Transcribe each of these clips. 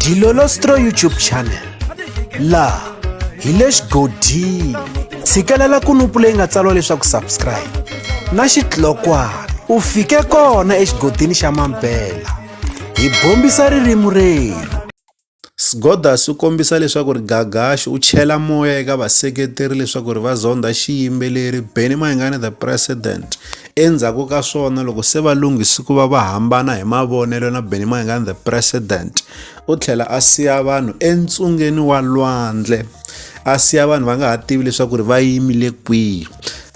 Dilolostro YouTube channel laha hi le xigodini tshikelela kunupu leyi nga tsariwa leswaku subscribe na xitlokwana u fike kona exigodini xa mampela hi bombisa ririmi rerhu. Sgodas u kombisa leswaku ri Gagash u chela moya eka vaseketeri leswaku ri va zondha xiyimbeleri Benny Mayengani The President. Endzhaku ka swona loko se va lunghise ku va va hambana hi mavonelo na Benny Mayengani The President, u tlhela a siya vanhu entsungeni wa lwandle, a siya vanhu va nga ha tivi leswaku ri va yimile kwihi.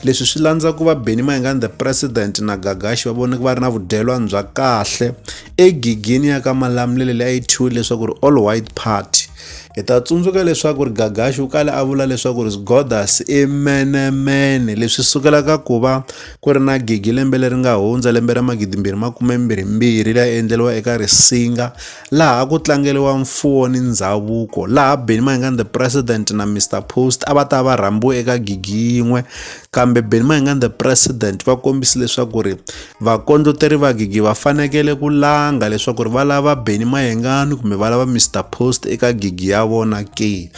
Leswi swi landza ku va Benny Mayengani The President na Gagash va voneke va ri na vudyelwani bya kahle egigini ya ka Malamulele leyi a yi thyiwile leswaku ri All White Party. Hi ta tsundzuka leswaku ri Gagash u kale a vula leswaku ri Sgodas i menemene leswi sukelaka ku va ku ri na gigi lembe leri nga hundza lembe ra magidimbirhi makumembirhimbirhi leyi endleriwa eka Risinga laha ku tlangeriwa mfuwo ni ndzhavuko laha Benny Mayengani the President na Mister Post a va ta va rhambiwe eka gigi yin'we kambe Benny Mayengani the President va kombise leswaku ri vakondloteri va gigi va fanekele ku langa leswaku ri va lava Benny Mayengani kumbe va lava Mister Post eka gigi ya vona ke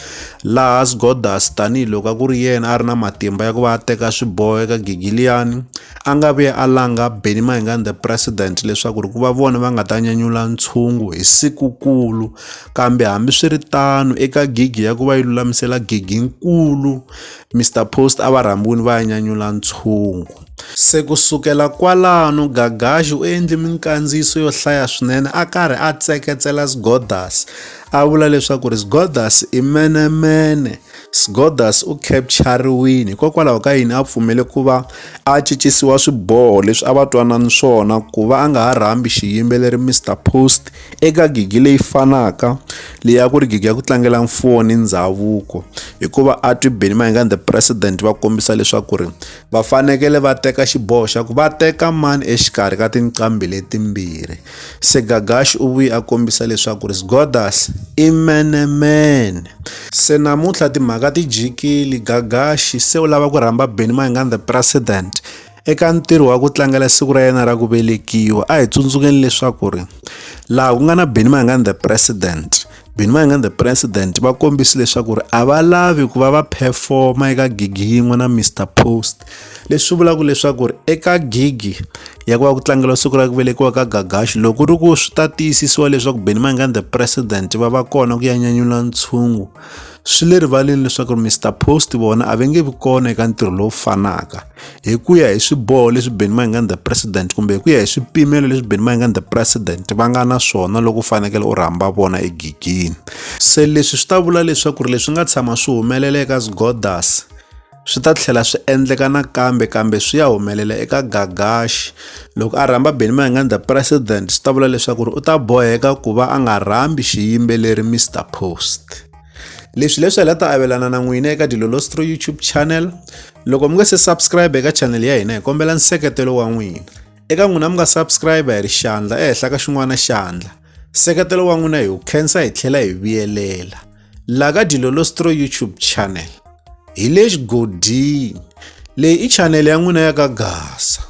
laha Sgodas tanihiloko a ku ri yena a ri na matimba ya ku va a teka swiboho eka gigi liyani a nga vuya a langa Benny Mayengani the President leswaku ri ku va vona va nga ta nyanyula ntshungu hi sikukulu kambe hambiswiritano eka gigi ya ku va yi lulamisela giginkulu Mister Post a va rhambiwile va ya nyanyula ntshungu. Se ku sukela kwalano Gagash u endle minkandziyiso yo hlaya swinene a karhi a tseketsela Sgodas a vula leswaku ri Sgodas i menemene Sgodas u capture-riwile hikokwalaho ka yini a pfumele ku va a cincisiwa swiboho leswi a va twanana swona ku va a nga ha rhambi xiyimbeleri Mister Post eka gigi leyi fanaka leyi a ku ri gigi ya ku tlangela mfuwo ni ndhavuko hikuva a twi Benny Mayengani the President va kombisa leswaku ri va fanekele va teka xiboho xa ku va teka mani exikarhi ka tinqambi letimbirhi se Gagash u vuye a kombisa leswaku ri Sgodas i menemene se namuntlha timhaka ti jikile Gagash se u lava ku rhamba Benny Mayengani the President eka ntirho wa ku tlangela siku ra yena ra ku velekiwa a hi tsundzukeni leswaku ri laha ku nga na Benny Mayengani the President Benny Mayengani the President va kombise leswaku ri a va lavi ku va va perform-a eka gigi yin'we na Mister Post leswi vulaka leswaku ri eka gigi ya ku va ku tlangeriwa siku ra ku velekiwa ka Gagash loko ku ri ku swi ta tiyisisiwa leswaku Benny Mayengani the President va va kona ku ya nyanyula ntshungu swi le rivaleni leswaku Mister Post vona a va nge vi kona eka ntirho lowu fanaka hi ku ya hi swiboho leswi Benny Mayengani the President kumbe hi ku ya hi swipimelo leswi Benny Mayengani the President va nga na swona loko u fanekele u rhamba vona egigini se leswi swi ta vula leswaku ri leswi nga tshama swi humelela eka Sgodas swi ta tlhela swi endleka nakambe kambe swi ya humelela eka Gagash loko a rhamba Benny Mayengani the President swi ta vula leswaku ri u ta boheka ku va a nga rhambi xiyimbeleri Mister Post. Leswi leswi hi la ta avelana na n'wina eka Dilolostro YouTube channel. Loko mi nga se subscribe eka channel ya hina hi kombela nseketelo wa n'wina. Eka n'wina mi nga subscribe hi ri xandla ehenhla ka xin'wana xandla. Nseketelo wa n'wina hi wu khensa hi tlhela hi vuyelela. La ka Dilolostro YouTube channel hi le xigodini. Leyi i channel ya n'wina ya ka Gaza.